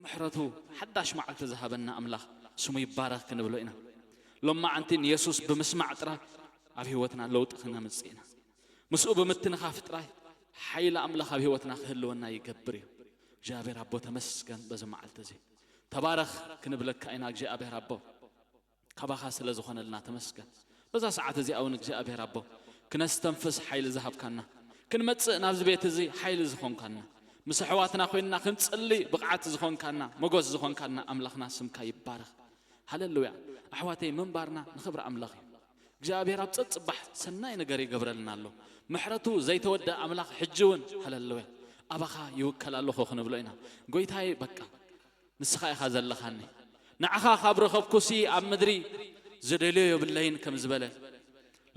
ምሕረቱ ሓዳሽ መዓልቲ ዝሃበና ኣምላኽ ስሙ ይባረኽ ክንብሎ ኢና። ሎማዓንቲ ንየሱስ ብምስማዕ ጥራይ ኣብ ህይወትና ለውጢ ክነምጽእ ኢና። ምስኡ ብምትንኻፍ ጥራይ ሓይሊ ኣምላኽ ኣብ ህይወትና ክህልወና ይገብር እዩ። እግዚኣብሔር ኣቦ ተመስገን በዚ መዓልቲ እዚ። ተባረኽ ክንብለካ ኢና እግዚኣብሔር ኣቦ። ካባኻ ስለ ዝኾነልና ተመስገን። በዛ ሰዓት እዚኣ እውን እግዚኣብሔር ኣቦ ክነስተንፍስ ሓይሊ ዝሃብካና፣ ክንመጽእ ናብዚ ቤት እዚ ሓይሊ ዝኾንካና፣ ምስ ኣሕዋትና ኮይንና ክንጽሊ ብቕዓት ዝኾንካና፣ መጎስ ዝኾንካና ኣምላኽና ስምካ ይባረኽ። ሃለሉያ። ኣሕዋተይ ምንባርና ንኽብሪ ኣምላኽ እዩ። እግዚኣብሔር ኣብ ጸጽባሕ ሰናይ ነገር ይገብረልና ኣሎ። ምሕረቱ ዘይተወደኣ ኣምላኽ ሕጂ እውን ሃለሉያ ኣባኻ ይውከል ኣለኹ ክንብሎ ኢና። ጎይታዬ በቃ ንስኻ ኢኻ ዘለኻኒ። ንዓኻ ካብ ረኸብኩሲ ኣብ ምድሪ ዝደልዮ የብለይን ከም ዝበለ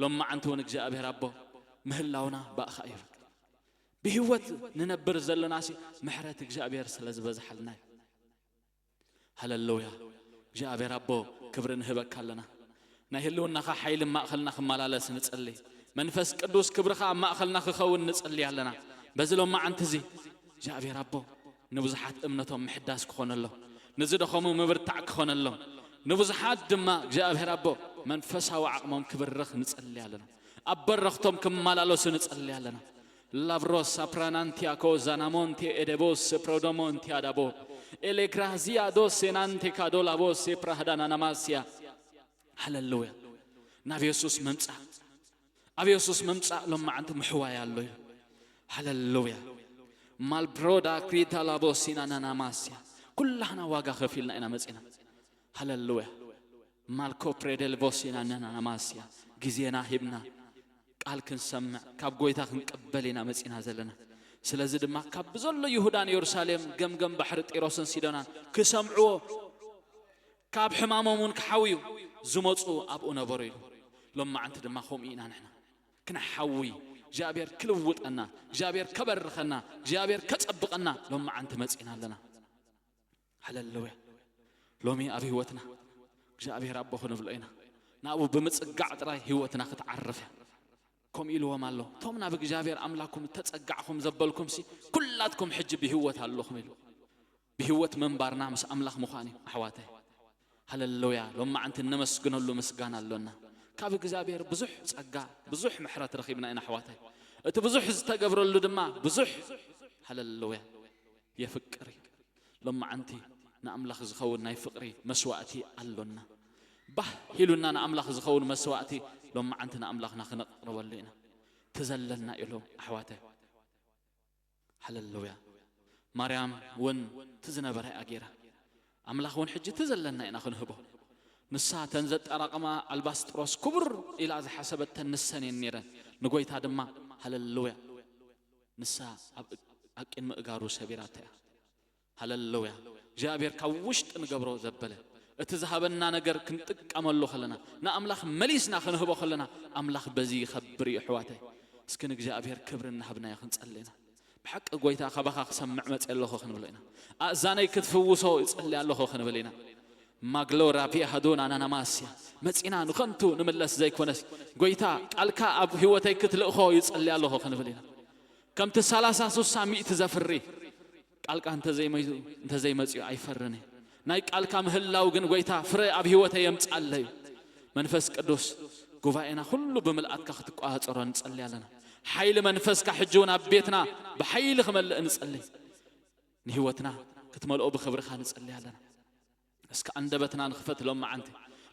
ሎማዓንቲ እውን እግዚኣብሔር ኣቦ ምህላውና ብኣኻ እዩ። ብህይወት ንነብር ዘለናሲ ምሕረት እግዚኣብሔር ስለ ዝበዝሓልና እዩ። ሃለሉያ። እግዚኣብሔር ኣቦ ክብሪ ንህበካ ኣለና። ናይ ህልውናኻ ሓይሊ ኣብ ማእኸልና ክመላለስ ንጸሊ። መንፈስ ቅዱስ ክብርኻ ኣብ ማእኸልና ክኸውን ንጸሊ ኣለና። በዚ ሎማዓንቲ እዚ እግዚኣብሔር ኣቦ ንብዙሓት እምነቶም ምሕዳስ ክኾነሎም፣ ንዝደኸሙ ምብርታዕ ክኾነሎም፣ ንብዙሓት ድማ እግዚኣብሔር ኣቦ መንፈሳዊ ዓቕሞም ክብርኽ ንጸሊ ኣለና። ኣብ በረኽቶም ክመላለሱ ንጸሊ ኣለና። ላብሮስ ኣፕራናንቲያኮ ዛናሞንቴ ኤደቦስ ፕሮዶሞንቲያ ዳቦ ኤሌክራዚያ ዶ ሴናንቴ ካዶ ላቦስ ፕራህዳናናማስያ። ሃለሉያ። ናብ የሱስ ምምጻእ፣ ኣብ የሱስ ምምጻእ ሎማዓንቲ ምሕዋይ ኣሎ እዩ። ሃለሉያ። ማልብሮዳ ክሪታ ላቦሲና ናናማስያ። ኩላህና ዋጋ ከፊልና ኢና መጺና። ሃለሉያ። ማልኮ ፕሬደልቦሲና ናናማስያ። ግዜና ሂብና ቃል ክንሰምዕ ካብ ጎይታ ክንቅበል ኢና መጺና ዘለና። ስለዚ ድማ ካብ ብዘሎ ይሁዳን የሩሳሌም ገምገም ባሕሪ ጢሮስን ሲዶናን ክሰምዕዎ ካብ ሕማሞም እውን ክሓውዩ ዝመፁ ኣብኡ ነበሩ ኢሉ። ሎማዓንቲ ድማ ከምኡ ኢና ንሕና ክንሓዊ እግዚኣብሔር ክልውጠና እግዚኣብሔር ከበርኸና እግዚኣብሔር ከጸብቐና ሎማዓንቲ መጺና ኣለና። ሃለሉያ። ሎሚ ኣብ ህይወትና እግዚኣብሔር ኣቦ ክንብሎ ኢና። ናብኡ ብምጽጋዕ ጥራይ ህይወትና ክትዓርፍ እያ። ከምኡ ኢልዎም ኣሎ፣ እቶም ናብ እግዚኣብሔር ኣምላኩም እተጸጋዕኹም ዘበልኩምሲ ኩላትኩም ሕጂ ብህይወት ኣለኹም ኢሉ። ብህይወት ምንባርና ምስ ኣምላኽ ምዃን እዩ ኣሕዋተይ። ሃለሉያ። ሎማዓንቲ እነመስግነሉ ምስጋና ኣሎና። ካብ እግዚኣብሔር ብዙሕ ጸጋ ብዙሕ ምሕረት ረኺብና ኢና ኣሕዋተይ። እቲ ብዙሕ ዝተገብረሉ ድማ ብዙሕ ሃለሉያ የፍቅር እዩ። ሎማዓንቲ ንኣምላኽ ዝኸውን ናይ ፍቕሪ መስዋእቲ ኣሎና። ባህ ኢሉና ንኣምላኽ ዝኸውን መስዋእቲ ሎማዓንቲ ንኣምላኽና ክነቕርበሉ ኢና። ትዘለና ኢሉ ኣሕዋተይ። ሃለሉያ። ማርያም እውን እቲ ዝነበረ እያ ገይራ። ኣምላኽ እውን ሕጂ እቲ ዘለና ኢና ክንህቦ። ንሳ እተን ዘጠራቐማ ኣልባስጥሮስ ክቡር ኢላ ዝሓሰበተን ንሰን እየን ነይረን። ንጎይታ ድማ ሃለሉያ ንሳ ኣብ ኣብ ቅድሚ እጋሩ ሰቢራታ እያ። ሃለሉያ። እግዚኣብሔር ካብ ውሽጢ ንገብሮ ዘበለ እቲ ዝሃበና ነገር ክንጥቀመሉ ከለና ንኣምላኽ መሊስና ክንህቦ ከለና ኣምላኽ በዚ ይኸብር እዩ ኣሕዋተይ። እስኪ ንእግዚኣብሔር ክብሪ እናሃብናዮ ክንጸሊ ኢና። ብሓቂ ጎይታ ካባኻ ክሰምዕ መጽእ ኣለኹ ክንብሎ ኢና። ኣእዛነይ ክትፍውሶ ይጸሊ ኣለኹ ክንብል ኢና። ማግሎራ ቪሃዱን ኣናናማስያ መጺና ንኸንቱ ንምለስ ዘይኮነስ ጎይታ ቃልካ ኣብ ህይወተይ ክትልእኾ ይጸሊ ኣለኹ ክንብል ኢና። ከምቲ ሰላሳ ሱሳ ሚእቲ ዘፍሪ ቃልካ እንተዘይመይቱ እንተዘይመጽኡ ኣይፈርን እየ። ናይ ቃልካ ምህላው ግን ጎይታ ፍረ ኣብ ህይወተይ የምጻለይ። መንፈስ ቅዱስ ጉባኤና ኩሉ ብምልኣትካ ክትቆጻጸሮ ንጸሊ ኣለና። ሓይሊ መንፈስካ ሕጂ እውን ኣብ ቤትና ብሓይሊ ክመልእ ንጸሊ። ንህይወትና ክትመልኦ ብኽብርኻ ንጸሊ ኣለና። እስከ ኣንደበትና ንኽፈት ሎማዓንቲ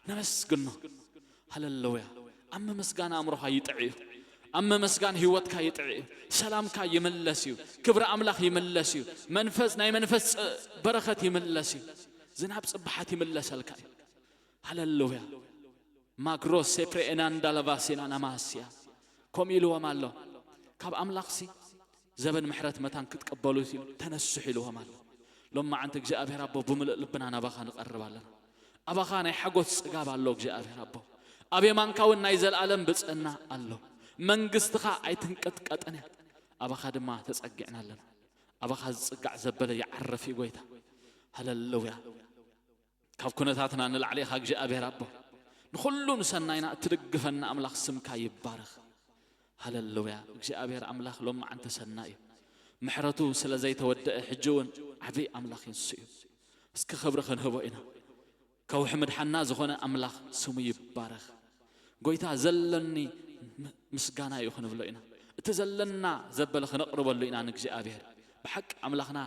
ነመስግኖ። ሃለሉያ። ኣብ ምምስጋን ኣእምሮኻ ይጥዕ እዩ። ኣብ ምምስጋን ህይወትካ ይጥዕ እዩ። ሰላምካ ይምለስ እዩ። ክብሪ ኣምላኽ ይምለስ እዩ። መንፈስ ናይ መንፈስ ፅ- በረኸት ይምለስ እዩ። ዝናብ ጽባሓት ይምለሰልካ እዩ። ሃለሉያ። ማግሮ ሴፕሬ ኤናንዳ ለቫሲና ናማስያ ከምኡ ኢልዎም ኣሎ። ካብ ኣምላኽሲ ዘበን ምሕረት መታን ክትቀበሉ ኢሉ ተነስሑ ኢልዎም ኣሎ። ሎማዓንቲ እግዚኣብሔር ኣቦ ብምሉእ ልብና ናባኻ ንቐርብ ኣለና። ኣባኻ ናይ ሓጎስ ጽጋብ ኣሎ እግዚኣብሔር ኣቦ። ኣብ የማንካ እውን ናይ ዘለኣለም ብጽዕና ኣሎ። መንግስትኻ ኣይትንቀጥቀጥን እያ። ኣባኻ ድማ ተጸጊዕና ኣለና። ኣባኻ ዝጽጋዕ ዘበለ ይዓርፍ እዩ ጎይታ። ሃለሉያ። ካብ ኩነታትና ንላዕሊ ኢኻ እግዚኣብሔር ኣቦ። ንኹሉ ንሰናይና እትድግፈና ኣምላኽ ስምካ ይባረኽ። ሃለሉያ። እግዚኣብሔር ኣምላኽ ሎማዓንቲ ሰናይ እዩ። ምሕረቱ ስለ ዘይተወደአ ሕጂ እውን ዓብዪ ኣምላኽ እዩ ንሱ እዩ። እስኪ ክብሪ ክንህቦ ኢና። ከውሒ ምድሓና ዝኾነ ኣምላኽ ስሙ ይባረኽ። ጎይታ ዘለኒ ም-፣ ምስጋና እዩ ክንብሎ ኢና። እቲ ዘለና ዘበለ ክነቕርበሉ ኢና ንእግዚኣብሔር። ብሓቂ ኣምላኽና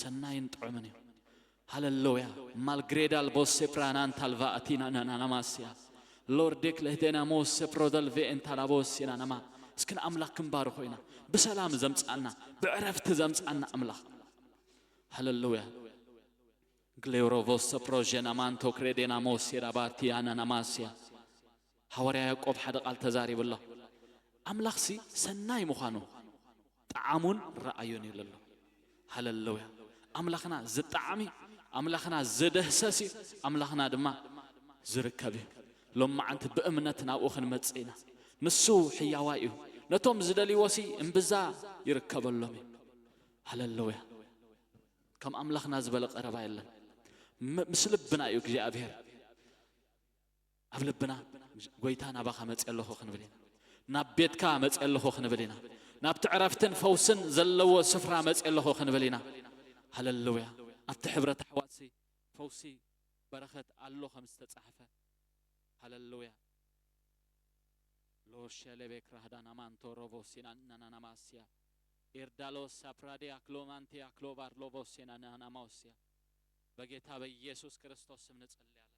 ሰናይን ጥዑምን እዩ። ሃለሉያ። ማልግሬዳል ቦሴ ፕራናን ታልቫ ኣቲና ናናናማስያ። ሎርዴክ ለህቴና ሞሴ ፕሮደል ቬኤን ታላቦሲና ናማ። እስኪ ንኣምላኽ ክንባርኾ ኢና። ብሰላም ዘምጻና፣ ብዕረፍቲ ዘምጻና ኣምላኽ። ሃለሉያ። ግሌውሮቮሰ ፕሮጀና ማንቶ ክሬዴና ሞሴ ዳባርቲያና ናማስያ። ሃዋርያ ያዕቆብ ሓደ ቃል ተዛሪቡ ኣሎ። ኣምላኽሲ ሰናይ ምዃኑ ጠዓሙን ረኣዮን ይብል ኣሎ። ሃለሉያ። ኣምላኽና ዝጠዓም እዩ፣ ኣምላኽና ዝድህሰስ እዩ፣ ኣምላኽና ድማ ዝርከብ እዩ። ሎማዓንቲ ብእምነት ናብኡ ክንመጽእ ኢና። ንሱ ሕያዋይ እዩ። ነቶም ዝደልይዎሲ እምብዛ ይርከበሎም እዩ። ሃለሉያ። ከም ኣምላኽና ዝበለ ቀረባ የለን። ም-፣ ምስ ልብና እዩ እግዚኣብሔር። ኣብ ልብና፣ "ጎይታ፣ ናባኻ መጽእ ኣለኹ" ክንብል ኢና። "ናብ ቤትካ መጽእ ኣለኹ" ክንብል ኢና። "ናብቲ ዕረፍትን ፈውስን ዘለዎ ስፍራ መጽእ ኣለኹ" ክንብል ኢና። ሃለሉያ። ኣብቲ ሕብረት ኣሕዋትሲ ፈውሲ በረኸት ኣሎ ከም ዝተጻሕፈ። ሃለሉያ። ሎሸሌቤክ ራህዳና ማንቶ ሮቮሲና ናናናማስያ። ኤርዳሎስ ሳፕራዲያ ክሎማንቲያ ክሎባር ሎቮሲና ናናማውስያ። በጌታ በኢየሱስ ክርስቶስ ስም ንጸልይ ኣለና።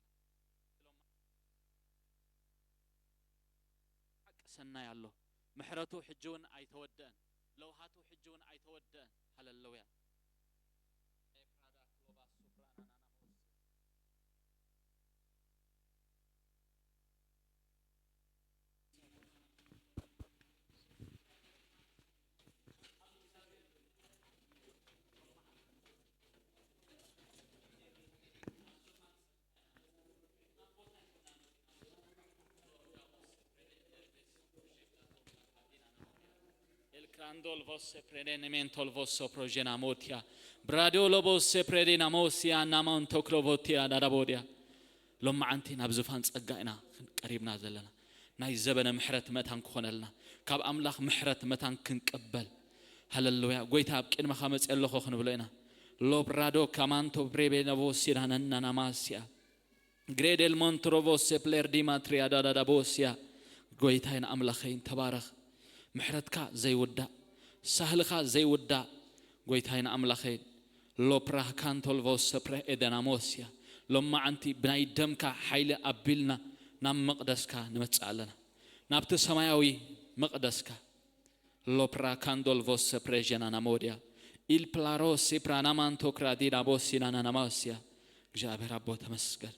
ሓቂ ሰናይ ኣሎ። ምሕረቱ ሕጂ እውን ኣይተወደአን። ለውሃቱ ሕጂ እውን ኣይተወደአን። ሃለሉያ። El crandol vosse predenementol vosso progena motia. Bradio lo vosse predena mosia naman toklovotia darabodia. ሎማዓንቲ ናብ ዝፋን ጸጋ ኢና ቀሪብና ዘለና። ናይ ዘበነ ምሕረት መታን ክኾነልና፣ ካብ ኣምላኽ ምሕረት መታን ክንቀበል። ሃለሉያ። ጎይታ፣ ኣብ ቅድመኻ መጽእ ኣለኹ ክንብሎ ኢና። ሎብራዶ ካማንቶ ብሬቤ ነቮሲና ነናናማስያ። ግሬዴል ሞንትሮቮ ሴፕሌር ዲማትሪያ ዳዳዳቦስያ። ጎይታይን ኣምላኸይን ተባረኽ። ምሕረትካ ዘይውዳእ፣ ሳህልኻ ዘይውዳእ፣ ጎይታይን ኣምላኸይን። ሎፕራህ ካንቶልቮ ሰፕረ ኤደናሞስያ። ሎማዓንቲ ብናይ ደምካ ሓይሊ ኣቢልና ናብ መቕደስካ ንመጽእ ኣለና። ናብቲ ሰማያዊ መቕደስካ። ሎፕራ ካንዶል ቮሰ ፕሬጀና ናሞድያ። ኢል ፕላሮ ሲፕራ ናማንቶ ክራዲና ቦሲና ናናማስያ። እግዚኣብሔር ኣቦ ተመስገን።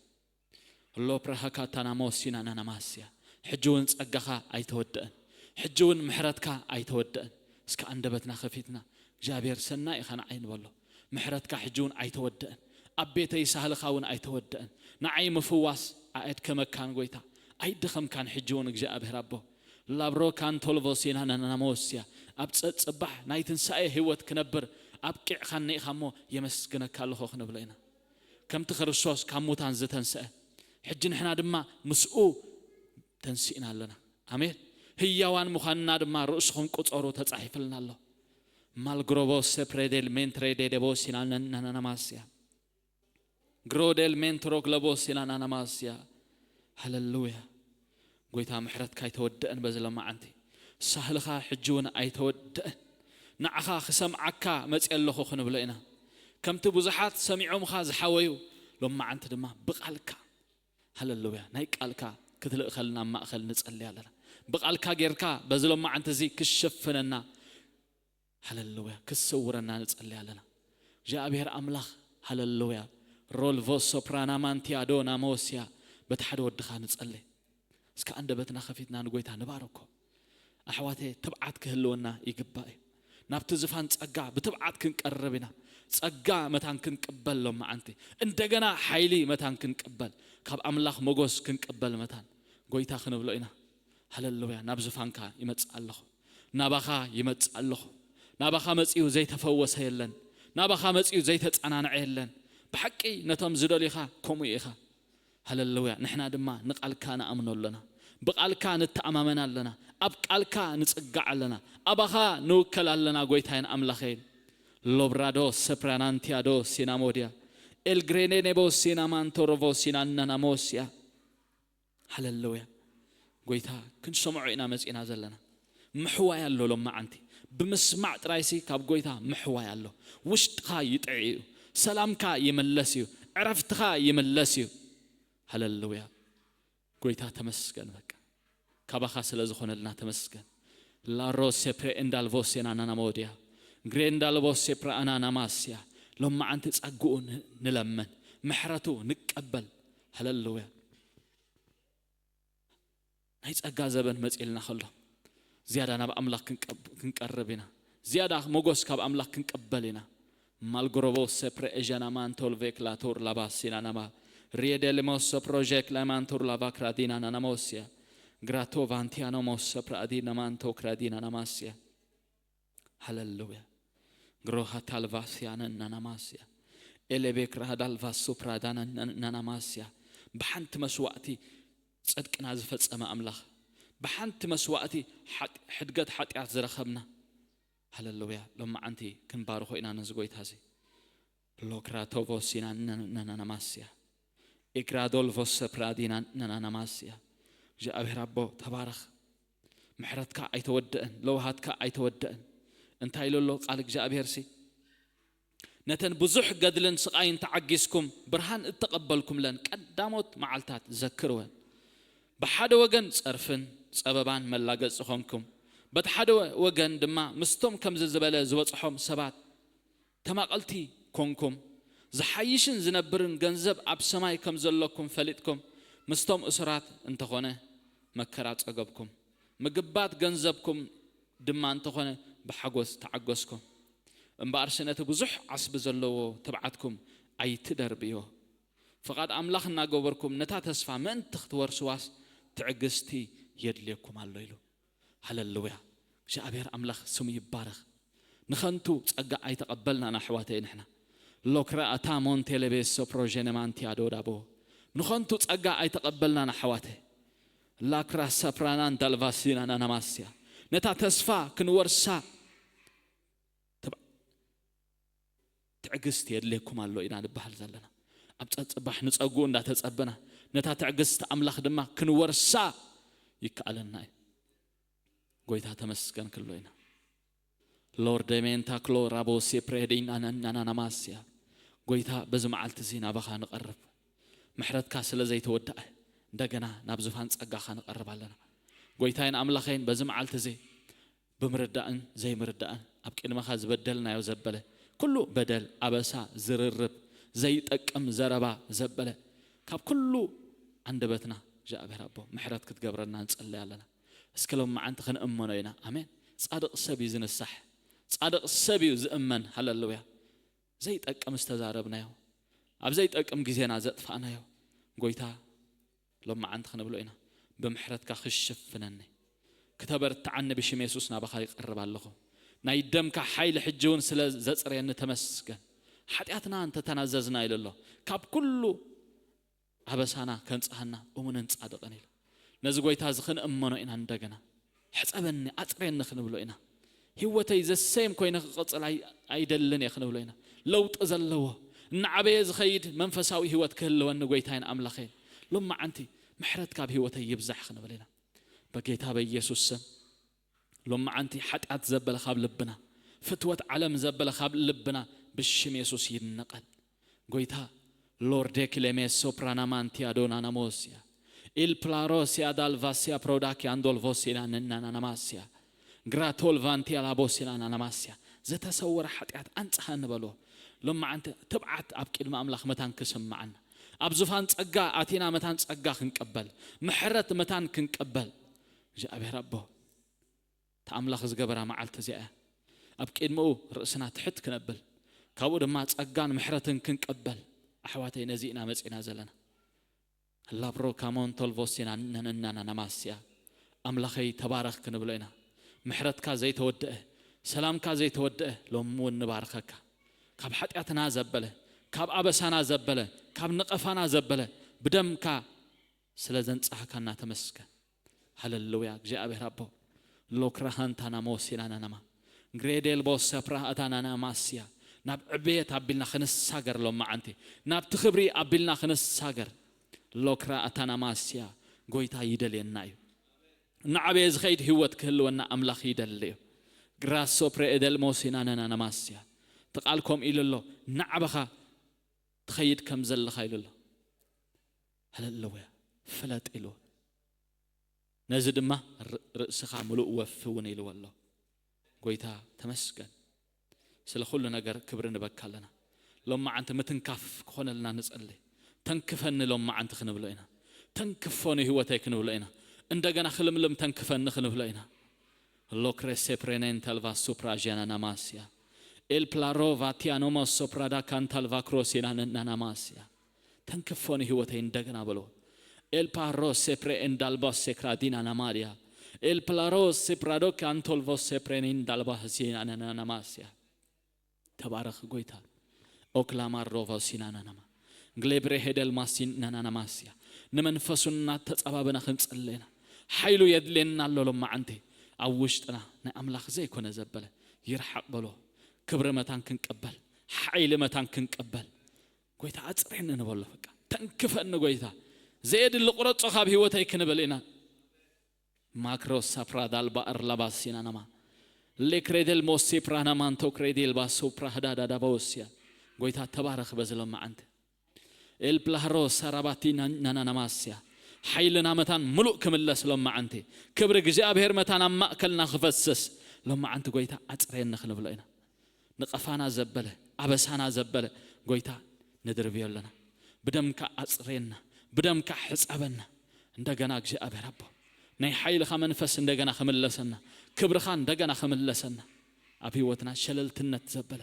ሎፕራ ሃካታና ሞሲና ናናማስያ። ሕጂ እውን ጸጋኻ ኣይተወደአን። ሕጂ እውን ምሕረትካ ኣይተወደአን። እስከ ኣንደበትና ከፊትና እግዚኣብሔር ሰናይ ኢኻ ንዓይ ንበሎ። ምሕረትካ ሕጂ እውን ኣይተወደአን። ኣብ ቤተይ ሳህልኻ እውን ኣይተወደአን። ንዓይ ምፍዋስ ኣየድከመካን ጎይታ። ኣይደኸምካን ሕጂ እውን እግዚኣብሔር ኣቦ። ላብሮ ካንቶልቮሲና ናናናሞስያ። ኣብ ጸጽባሕ ናይ ትንሳኤ ህይወት ክነብር ኣብቂዕኻኒ ኢኻ እሞ የመስግነካ ኣለኹ ክንብሎ ኢና። ከምቲ ክርስቶስ ካብ ሙታን ዝተንስአ፣ ሕጂ ንሕና ድማ ምስኡ ተንሲእና ኣለና። ኣሜን። ህያዋን ምዃንና ድማ ርእስኹም ቁጸሩ ተጻሒፍልና ኣሎ። ማልግሮቦ ሰፕሬዴል ሜንትሬዴ ደቦሲና ናናናማስያ። ግሮዴል ሜንትሮ ግለቦሲና ናናማስያ። ሃሌሉያ። ጎይታ ምሕረትካ ኣይተወደአን በዚ ሎማዓንቲ። ሳህልኻ ሕጂ እውን ኣይተወደአን። ንዓኻ ክሰምዓካ መጽእ ኣለኹ ክንብሎ ኢና። ከምቲ ብዙሓት ሰሚዖምኻ ዝሓወዩ ሎማዓንቲ ድማ ብቓልካ። ሃሌሉያ። ናይ ቃልካ ክትልእኸልና ኣብ ማእኸል ንጸሊ ኣለና። ብቓልካ ጌርካ በዚ ሎማዓንቲ እዚ ክሸፍነና። ሃሌሉያ። ክሰውረና ንጸሊ ኣለና። እግዚኣብሔር ኣምላኽ፣ ሃሌሉያ። ሮልቮ ሶፕራና ማንቲያ ዶ ናሞስያ። በቲ ሓደ ወድኻ ንጸሊ። እስከ ኣንደበትና ከፊትና ንጎይታ ንባርኮ። ኣሕዋተይ፣ ትብዓት ክህልወና ይግባእ እዩ። ናብቲ ዝፋን ጸጋ ብትብዓት ክንቀርብ ኢና። ጸጋ መታን ክንቅበል ሎማዓንቲ። እንደገና ሓይሊ መታን ክንቅበል። ካብ ኣምላኽ ሞጎስ ክንቅበል መታን። ጎይታ ክንብሎ ኢና። ሃሌሉያ። ናብ ዝፋንካ ይመጽእ ኣለኹ። ናባኻ ይመጽእ ኣለኹ። ናባኻ መጺኡ ዘይተፈወሰ የለን። ናባኻ መጺኡ ዘይተጸናንዐ የለን። ብሓቂ ነቶም ዝደልዩኻ ከምኡ ኢኻ። ሃሌሉያ። ንሕና ድማ ንቓልካ ንኣምኖ ኣለና። ብቓልካ ንተኣማመን ኣለና። ኣብ ቃልካ ንጽጋዕ ኣለና። ኣባኻ ንውከል ኣለና፣ ጎይታይን ኣምላኸይን። ሎብራዶ ሰፕራናንቲያዶ ሲናሞድያ። ኤልግሬኔኔቦሲና ማንቶሮቮሲና እናናሞስያ። ሃለሉያ። ጎይታ ክንሰምዖ ኢና መጺና ዘለና። ምሕዋይ ኣሎ ሎማዓንቲ። ብምስማዕ ጥራይሲ ካብ ጎይታ ምሕዋይ ኣሎ። ውሽጥኻ ይጥዒ እዩ። ሰላምካ ይምለስ እዩ። ዕረፍትኻ ይምለስ እዩ። ሃለሉያ። ጎይታ ተመስገን። በቃ ካባኻ ስለ ዝኾነልና ተመስገን። ላሮ ሴፕሬ እንዳልቮሴና ናናሞድያ ግሬ እንዳልቮ ሴፕራ ኣናናማስያ። ሎማዓንቲ ጸግኡ ን- ንለምን፣ ምሕረቱ ንቀበል። ሃለሉያ። ናይ ጸጋ ዘበን መጺልና ከሎ ዝያዳ ናብ ኣምላኽ ክንቀብ- ክንቀርብ ኢና። ዝያዳ ሞጎስ ካብ ኣምላኽ ክንቀበል ኢና። ማልግሮቦ ሰፕረ ኤዣና ማንቶል ቬክላቶር ላባሲና ናማ ሪየደልሞሶ ፕሮጀክት ላማንቶር ላቫክራዲና ናናሞስያ ግራቶ ቫንቲያኖ ሞሶ ፕራዲና ማንቶ ክራዲና ናማስያ። ሃለሉያ። ግሮሃ ታልቫስያነ ናናማስያ ኤሌቤክ ራሃዳልቫ ሱፕራዳና ናናማስያ። ብሓንቲ መስዋእቲ ጽድቅና ዝፈጸመ ኣምላኽ፣ ብሓንቲ መስዋእቲ ሓጢ- ሕድገት ሓጢኣት ዝረኸብና። ሃለሉያ። ሎማዓንቲ ክንባርኾ ኢና ነዚ ጎይታ እዚ። ሎክራቶቮሲና ናናማስያ ኤክራዶልቮ ሰፕራዲና ናናማስያ። እግዚኣብሔር ኣቦ ተባረኽ። ምሕረትካ ኣይተወደአን፣ ለውሃትካ ኣይተወደአን። እንታይ ኢሉ ኣሎ ቃል እግዚኣብሔር ሲ? ነተን ብዙሕ ገድልን ስቓይን ተዓጊስኩም ብርሃን እተቐበልኩምለን ቀዳሞት መዓልታት ዘክርወን። ብሓደ ወገን ጸርፍን ጸበባን መላገጺ ኾንኩም፣ በቲ ሓደ ወገን ድማ ምስቶም ከምዚ ዝበለ ዝበጽሖም ሰባት ተማቐልቲ ኮንኩም። ዝሓይሽን ዝነብርን ገንዘብ ኣብ ሰማይ ከም ዘለኩም ፈሊጥኩም ምስቶም እሱራት እንተኾነ መከራ ጸገብኩም፣ ምግባት ገንዘብኩም ድማ እንተኾነ ብሓጎስ ተዓገስኩም። እምበኣርሲ ነቲ ብዙሕ ዓስቢ ዘለዎ ትብዓትኩም ኣይትደርብዮ። ፍቓድ ኣምላኽ እናገበርኩም ነታ ተስፋ ምእንቲ ክትወርስዋስ ትዕግስቲ የድልየኩም ኣሎ ኢሉ። ሃለሉያ። እግዚኣብሔር ኣምላኽ ስሙ ይባረኽ። ንኸንቱ ጸጋ ኣይተቐበልናን ኣሕዋተይ ንሕና። ሎክራ ኣታ ሞንቴሌቤሶ ፕሮጀነማንቲያ ዶዳቦ። ንኸንቱ ጸጋ ኣይተቐበልናን ኣሕዋተይ። ላክራ ሰፕራናን ዳልቫሲና ናናማስያ። ነታ ተስፋ ክንወርሳ ትብ- ትዕግስቲ የድልየኩም ኣሎ ኢና ንበሃል ዘለና። ኣብ ጸጽባሕ ንጸጉ እንዳተጸበና ነታ ትዕግስቲ ኣምላኽ ድማ ክንወርሳ ይከኣለና እዩ። ጎይታ ተመስገን ክሎ ኢና። ሎርደሜንታ ክሎ ራቦሴ ፕሬዲን ኣናናናማስያ። ጎይታ በዚ መዓልቲ እዚ ናባኻ ንቐርብ። ምሕረትካ ስለ ዘይተወደኣ እንደገና ናብ ዙፋን ጸጋኻ ንቐርብ ኣለና። ጎይታይን ኣምላኸይን በዚ መዓልቲ እዚ ብምርዳእን ዘይምርዳእን ኣብ ቅድመኻ ዝበደልናዮ ዘበለ ኩሉ በደል፣ ኣበሳ፣ ዝርርብ፣ ዘይጠቅም ዘረባ ዘበለ ካብ ኩሉ ኣንደበትና እግዚኣብሔር ኣቦ ምሕረት ክትገብረና ንጸልይ ኣለና። እስከ ሎም መዓንቲ ክንእመኖ ኢና። ኣሜን። ጻድቕ ሰብ እዩ ዝንሳሕ፣ ጻድቕ ሰብ እዩ ዝእመን። ሃለሉያ። ዘይጠቅም ዝተዛረብናዮ፣ ኣብ ዘይጠቅም ግዜና ዘጥፋእናዮ ጎይታ ሎም መዓንቲ ክንብሎ ኢና። ብምሕረትካ ክሽፍነኒ፣ ክተበርትዓኒ ብሽም የሱስ ናባኻ ይቐርብ ኣለኹ። ናይ ደምካ ሓይሊ ሕጂ እውን ስለ ዘጽረየኒ ተመስገን። ሓጢኣትና እንተተናዘዝና ኢሉ ኣሎ፣ ካብ ኩሉ ኣበሳና ከንጽሃና እሙንን ጻድቕን ኢሉ። ነዚ ጎይታ እዚ ክንእመኖ ኢና። እንደገና ሕጸበኒ ኣጽረየኒ ክንብሎ ኢና። ህይወተይ ዘሰይም ኮይነ ክቕጽል ኣይ- ኣይደልን እየ ክንብሎ ኢና። ለውጢ ዘለዎ እናዓበየ ዝኸይድ መንፈሳዊ ህይወት ክህልወኒ ጎይታይን ኣምላኸይን ሎም መዓንቲ ምሕረት ካብ ህይወተይ ይብዛሕ ክንብል ኢና። በጌታ በኢየሱስ ስም ሎም መዓንቲ ሓጢኣት ዘበለ ካብ ልብና፣ ፍትወት ዓለም ዘበለ ካብ ልብና ብሽም የሱስ ይነቐል። ጎይታ ሎርዴ ክሌሜ ሶፕራናማንቲያ ዶናናሞስያ ኢል ፕላሮሲያ ዳልቫሲያ ፕሮዳኪያ ንዶልቮሲና ንናናናማስያ ግራቶል ቫንቲያ ላቦሲና ናናማስያ። ዝተሰወረ ሓጢኣት ኣንጽሃ ንበሎ። ሎም መዓንቲ ትብዓት ኣብ ቅድሚ ኣምላኽ መታን ክስምዓና፣ ኣብ ዙፋን ጸጋ ኣቲና መታን ጸጋ ክንቀበል፣ ምሕረት መታን ክንቀበል እግዚኣብሔር ኣቦ እታ ኣምላኽ ዝገበራ መዓልቲ እዚኣ እያ። ኣብ ቅድሚኡ ርእስና ትሕት ክነብል፣ ካብኡ ድማ ጸጋን ምሕረትን ክንቀበል፣ ኣሕዋተይ፣ ነዚ ኢና መጺና ዘለና። ላብሮ ካሞን ቶልቮሲና ነነናና ነማስያ። ኣምላኸይ ተባረኽ ክንብሎ ኢና። ምሕረትካ ዘይተወደአ፣ ሰላምካ ዘይተወደአ፣ ሎሚ እውን ንባርኸካ። ካብ ሓጢኣትና ዘበለ፣ ካብ ኣበሳና ዘበለ፣ ካብ ነቐፋና ዘበለ፣ ብደምካ ስለ ዘንጻህካና ተመስገን። ሃለሉያ እግዚኣብሔር ኣቦ። ሎክራሃንታና ሞሲናናናማ ግሬዴል ቦሰፕራ ኣታናና ማስያ። ናብ ዕቤት ኣቢልና ክንሳገር ሎም መዓንቲ፣ ናብቲ ክብሪ ኣቢልና ክንሳገር። ሎክራ ኣታናማስያ ጎይታ ይደልየና እዩ። እናዓበየ ዝኸይድ ህይወት ክህልወና ኣምላኽ ይደሊ እዩ። ግራሶ ፕሬ ኤደል ሞሲና ነናናማስያ፣ እቲ ቃል ከምኡ ኢሉ ኣሎ። እናዓበኻ ትኸይድ ከም ዘለኻ ኢሉ ኣሎ። ሃለሉያ። ፍለጥ ኢሉ፣ ነዚ ድማ ርእስኻ ምሉእ ወፊ እውን ኢልዎ ኣሎ። ጎይታ ተመስገን። ስለ ኩሉ ነገር ክብሪ ንበካ ኣለና። ሎም መዓንቲ ምትንካፍ ክኾነልና ንጸሊ። ተንክፈኒ ሎም መዓንቲ ክንብሎ ኢና። ተንክፎ ንህይወተይ ክንብሎ ኢና። እንደገና ክልምልም ተንክፈኒ ክንብሎ ኢና። ሎክሬ ሴፕሬኔን ተልቫ ሱፕራ ጀናናማስያ ኤል ፕላሮ ቫቲያኖሞ ሶፕራዳ ካንታልቫ ክሮሲና ነናናማስያ። ተንክፎ ንህይወተይ እንደገና በሎ። ኤል ፓሮ ሴፕሬ ኤንዳልባ ሴክራዲና ናማድያ ኤል ፕላሮ ሴፕራዶ ካንቶልቮ ሴፕሬን ኢንዳልባ ህሲና ነናናማስያ። ተባረኽ ጎይታ። ኦክላማር ሮቫ ሲናናናማ ግሌብሬ ሄደል ማሲን ናናናማስያ። ንመንፈሱ እናተጸባበና ክንጽለና ሓይሉ የድልየና ኣሎ። ሎም መዓንቲ ኣብ ውሽጥና ናይ ኣምላኽ ዘይኮነ ዘበለ ይርሓቕ በሎ። ክብሪ መታን ክንቀበል፣ ሓይሊ መታን ክንቀበል፣ ጎይታ ኣጽሬኒ ንበሎ። በቃ ተንክፈኒ ጎይታ፣ ዘየድሊ ቁረጾ ካብ ህይወተይ ክንብል ኢና። ማክሮ ሳፕራ ዳልባ ኣርላባ ሲናናማ ሌክሬደል ሞሴ ፕራናማንቶ ክሬዴል ባሶ ፕራህዳዳዳባወስያ። ጎይታ ተባረኽ በዚ ሎም መዓንቲ። ኤል ፕላህሮ ሰራባቲ ናናናማስያ። ሓይልና መታን ምሉእ ክምለስ ሎም መዓንቲ። ክብሪ እግዚኣብሔር መታን ኣብ ማእከልና ክፈስስ ሎም መዓንቲ ጎይታ ኣጽረየኒ ክንብሎ ኢና። ንቐፋና ዘበለ፣ ኣበሳና ዘበለ ጎይታ ንድርብዮ ኣለና። ብደምካ ኣጽርየና፣ ብደምካ ሕጸበና። እንደገና እግዚኣብሔር ኣቦ ናይ ሓይልኻ መንፈስ እንደገና ክምለሰና፣ ክብርኻ እንደገና ክምለሰና። ኣብ ህይወትና ሸለልትነት ዘበለ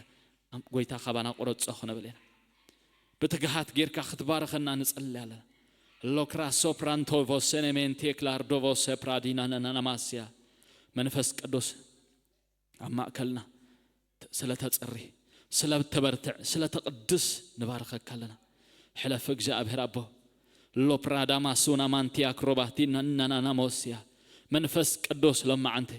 ኣም-፣ ጎይታ ካባና ቁረጾ ክንብል ኢና። ብትግሃት ጌርካ ክትባርኸና ንጸሊ ኣለና። ሎክራ ሶፕራንቶ ቮሰኔሜንቴ ክላርዶ ቮሰ ፕራዲና ነናናማስያ። መንፈስ ቅዱስ ኣብ ማእከልና ስለ ተጽሪ፣ ስለ ተበርትዕ፣ ስለ ተቕድስ ንባርኸካ ኣለና። ሕለፍ እግዚኣብሔር ኣቦ። ሎፕራዳማ ሱና ማንቲያ ክሮባቲ ናናናሞስያ። መንፈስ ቅዱስ ሎማዓንቲ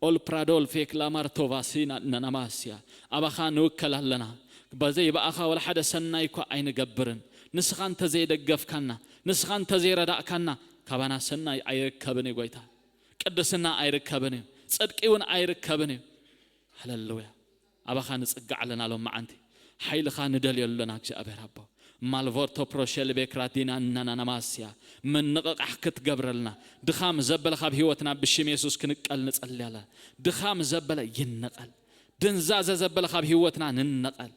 ኦልፕራዶል ፌክላማር ቶቫሲና ናናማስያ። ኣባኻ ንውከል ኣለና። በዘይ ብኣኻ ወላ ሓደ ሰናይ እኳ ኣይንገብርን። ንስኻ እንተዘይደገፍካና፣ ንስኻ እንተዘይረዳእካና፣ ካባና ሰናይ ኣይርከብን እዩ ጎይታ። ቅድስና ኣይርከብን እዩ። ጽድቂ እውን ኣይርከብን እዩ። ሃለሉያ። ኣባኻ ንጽጋዕ ኣለና ሎም መዓንቲ። ሓይልኻ ንደልዮ ኣለና እግዚኣብሔር ኣቦ። ማልቮርቶ ፕሮሸል ቤክራቲና እናናናማስያ። ምንቕቓሕ ክትገብረልና። ድኻም ዘበለ ካብ ህይወትና ብሽም የሱስ ክንቀል ንጸሊ ኣለና። ድኻም ዘበለ ይነቐል። ድንዛዘ ዘበለ ካብ ህይወትና ንነቐል።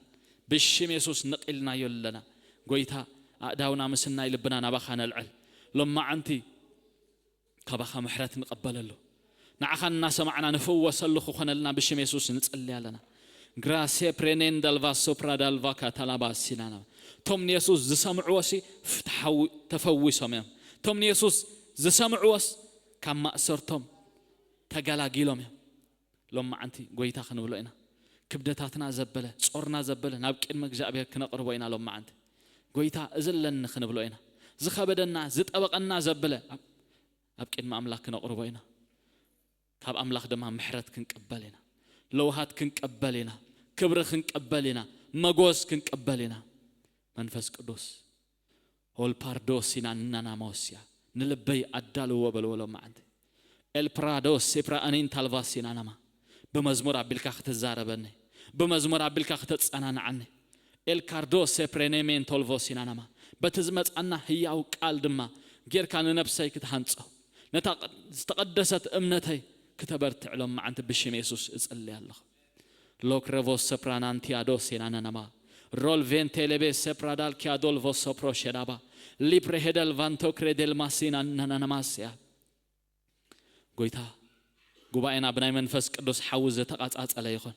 ብሽም የሱስ ነቒልናዮ ኣለና። ጎይታ ኣእዳውና ምስናይ ልብና ናባኻ ነልዕል። ሎም መዓንቲ ካባኻ ምሕረት ንቐበለሉ። ንዓኻ እናሰማዕና ንፍወሰሉ ክኾነልና ብሽም የሱስ ንጽሊ ኣለና። ግራሴ ፕሬኔን ዳልቫ ሶፕራ ዳልቫ ካታላባ ሲናና። እቶም ንየሱስ ዝሰምዕዎ ሲ ፍትሓዊ ተፈዊሶም እዮም። እቶም ንየሱስ ዝሰምዕዎስ ካብ ማእሰርቶም ተገላጊሎም እዮም። ሎም መዓንቲ ጎይታ ክንብሎ ኢና። ክብደታትና ዘበለ፣ ጾርና ዘበለ ናብ ቅድሚ እግዚኣብሔር ክነቕርቦ ኢና። ሎም መዓንቲ ጎይታ እዚ ኣለኒ ክንብሎ ኢና። ዝኸበደና፣ ዝጠበቐና ዘበለ ኣብ፣ ኣብ ቅድሚ ኣምላኽ ክነቕርቦ ኢና። ካብ ኣምላኽ ድማ ምሕረት ክንቅበል ኢና። ለውሃት ክንቀበል ኢና። ክብሪ ክንቀበል ኢና። መጎስ ክንቀበል ኢና። መንፈስ ቅዱስ ኦልፓርዶ ሲናናናሞስያ ንልበይ ኣዳልዎ በልዎ ሎም መዓንቲ። ኤልፕራዶ ሴፕራ ኣኒን ታልቫ ሲናናማ ብመዝሙር ኣቢልካ ክትዛረበኒ፣ ብመዝሙር ኣቢልካ ክተጸናንዓኒ። ኤልካርዶ ሴፕሬኔሜን ቶልቮ ሲናናማ በቲ ዝመጻና ህያው ቃል ድማ ጌርካ ንነብሰይ ክትሃንጾ፣ ነታ ቅ-፣ ዝተቐደሰት እምነተይ ክተበርትዕ ሎም መዓንቲ ብሽም የሱስ እጽሊ ኣለኹ። ሎክረቮ ሰፕራናንቲያዶ ሴናናናማ ሮል ቬንቴሌቤ ሰፕራዳል ኪያዶልቮ ሶፕሮ ሸዳባ ሊፕሬ ሄደል ቫንቶ ክሬዴል ማሲና ናናናማስያ። ጎይታ ጉባኤና ብናይ መንፈስ ቅዱስ ሓዊ ዝተቓጻጸለ ይኹን።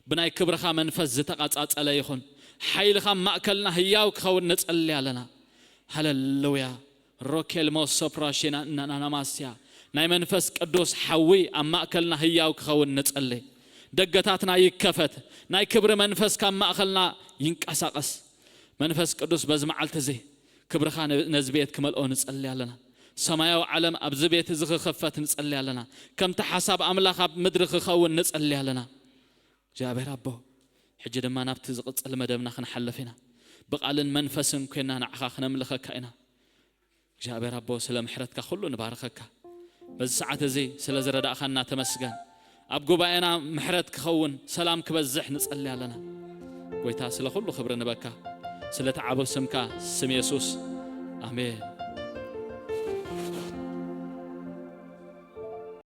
ብናይ ክብርኻ መንፈስ ዝተቓጻጸለ ይኹን። ሓይልኻ ኣብ ማእከልና ህያው ክኸውን ንጸሊ ኣለና። ሃለሉያ። ሮኬል ሞሶፕራሽና ናናናማስያ ናይ መንፈስ ቅዱስ ሓዊ ኣብ ማእከልና ህያው ክኸውን ንጸሊ። ደገታትና ይከፈት። ናይ ክብሪ መንፈስ ካብ ማእከልና ይንቀሳቐስ። መንፈስ ቅዱስ በዚ መዓልቲ እዚ ክብርኻ ነ-፣ ነዚ ቤት ክመልኦ ንጸሊ ኣለና። ሰማያዊ ዓለም ኣብዚ ቤት እዚ ክኸፈት ንጸሊ ኣለና። ከምቲ ሓሳብ ኣምላኽ ኣብ ምድሪ ክኸውን ንጸሊ ኣለና። እግዚኣብሔር ኣቦ ሕጂ ድማ ናብቲ ዝቕጽል መደብና ክንሓልፍ ኢና። ብቓልን መንፈስን ኮይና ንዓኻ ክነምልኸካ ኢና። እግዚኣብሔር ኣቦ፣ ስለ ምሕረትካ ኩሉ ንባርኸካ። በዚ ሰዓት እዚ ስለ ዝረዳእኻና ተመስገን። ኣብ ጉባኤና ምሕረት ክኸውን፣ ሰላም ክበዝሕ ንጸሊ ኣለና። ጎይታ፣ ስለ ኩሉ ክብሪ ንበካ። ስለ ተዓቦ ስምካ፣ ስም የሱስ። ኣሜን።